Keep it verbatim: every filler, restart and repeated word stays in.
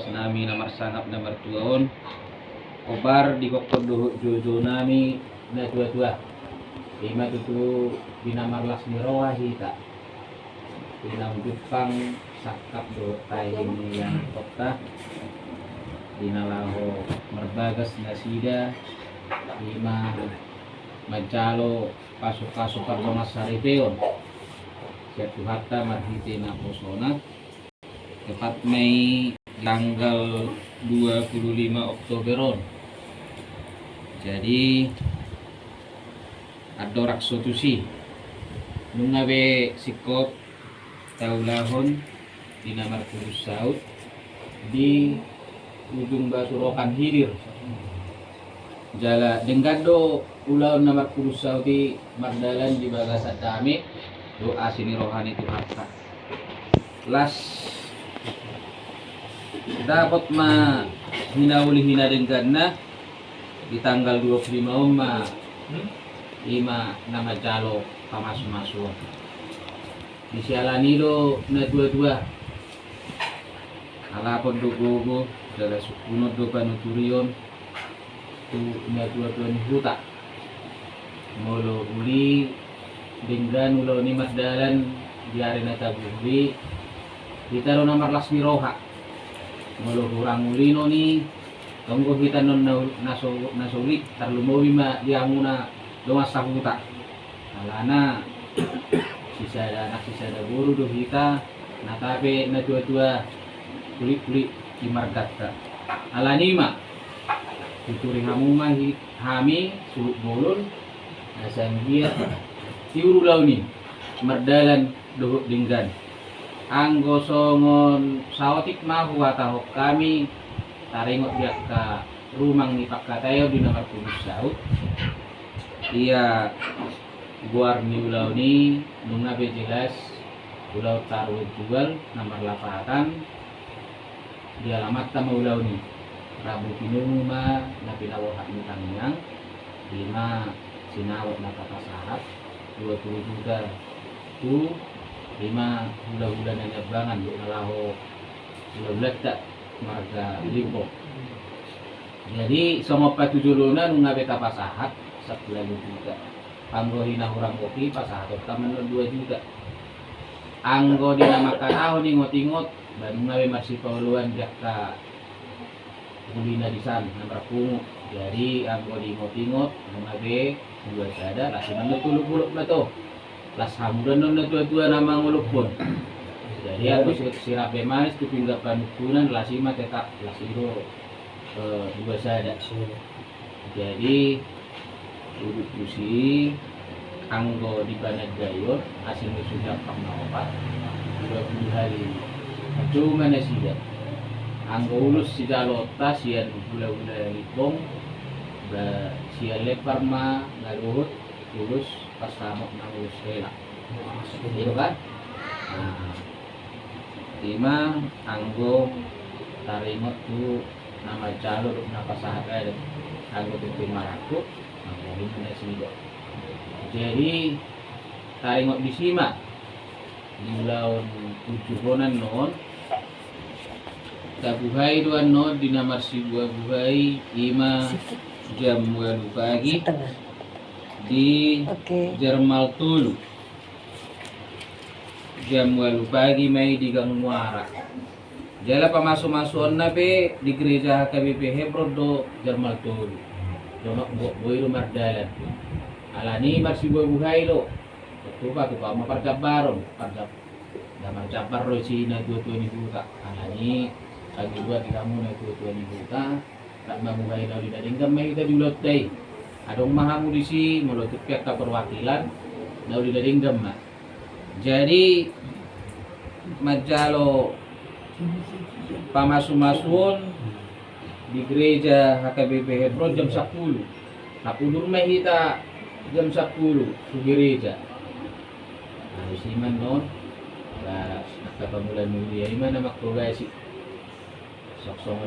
Nami na marsangap na martua on, obar di gokhon dohot joujou nami na tuatua. Ima tutu di na marlas ni roha hita. Di na umjumpang sangkap dohot tahi ni ianakhonta, di na laho marbagas nasida, ima manjalo pasupasu pardongansaripeon sian Tuhanta marhite naposona. Tepatna i tanggal dua puluh lima Oktober on. Jadi andorang so tusi, nunga be singkop taulahon di na marpudun saut di ujung Basurokan hilir. Jala denggan do ulaon na marpudun saut i mardalan di bagasan dame dohot asi ni roha ni Tuhanta. Las dapot ma hinauli hinadengganna di tanggal dua puluh lima on ma, ima na manjalo pamasumasuon. Disiala ni i do na tuatua, alapon do gogo, jala sungkunon do panuturion tu na tuatua ni huta. Molo uli denggan ulaon i mardalan di ari na tabo uli, hita do na marlas ni roha. Molo hurang ulinon i, tong do hita non na, na so, na so uli, tarlumobi ma di hamuna dongan sahuta. Alana sisada anak sisada boru do hita, na tape na tuatua, hulikhulik di marganta. Alani i ma tuturi hamu ma hi-, hami suhut bolon, asa anggiat tiur ulaon i mardalan dohot denggan. Anggo songon saotik ma huhatahon hami taringot di angka rumang ni pangkataion di na marpudun saut, ia goar ni ulaon i nunga be jelas ulaon taruhon jual na marlapatan. Di alamanta ma ulaon i. Rambu pinungu ma na pinaboan ni tangiang, ima sinamot na tapasahat dua puluh juta tu ima hulahula na niambangan na laho hulahulanta marga Limbong. Jadi songon patujolona nunga be tapasahat sampulu juta. Anggo hina hurang gok i pasahatonta ma annon dua juta. Anggo di na mangkatahon ingotingot, ba nunga be marsipaoloan di angka ulina di san na marpungu. Jadi anggo diingotingot nunga be dua sada, las i ma annon tolu pulu ma to. Las hamu do annon na tuatua na mangolophon. Jadi anggo si-, sirap be manis tu pinggan panungkunan, las i ma tetap, las i do, eh, dua sada. Jadi udut tusi, anggo di panandaion, asi ni suda pang na opat, dua puluh hali. Cuma nasida. Anggo ulos sijaloonta sian hulahula Limbong, ba sian lempar ma na dohot ulos pansamot na ulos hela. Gitu kan? Nah, ima anggo taringot tu na manjalo dohot na pasahat adat, anggo tintin marangkup, anggo hina nasida. Jadi taringot disi ma di ulaon unjuk on annon, tabuhai do annon di na marsibuhabuhai, ima jam ualu pagi di Jermal tolu. Jam ualu pagi ma i di Gang Muara. Jala pamasumasuonna pe di gereja H K B P Hebron do Jermal tolu. Jolo gok boi do mardalan. Alani marsibuhabuhai do. Tupa, tupa ma parjambaron, parjam-, na marjambar do disi na tuatua ni huta. Alani, anggo dua di hamu na tuatua ni huta, rap mamuhai na uli na denggan ma hita di ulaonta i. Adong ma hamu disi, molo tung pe angka perwakilan, na uli na denggan ma. Jadi manjalo pamasumasuon di gereja H K B P Hebron jam sampulu. Rap udur ma hita jam sampulu tu gereja. Nah, disi ma annon, ba angka pamula ni huria i ma na manghobasi. Songon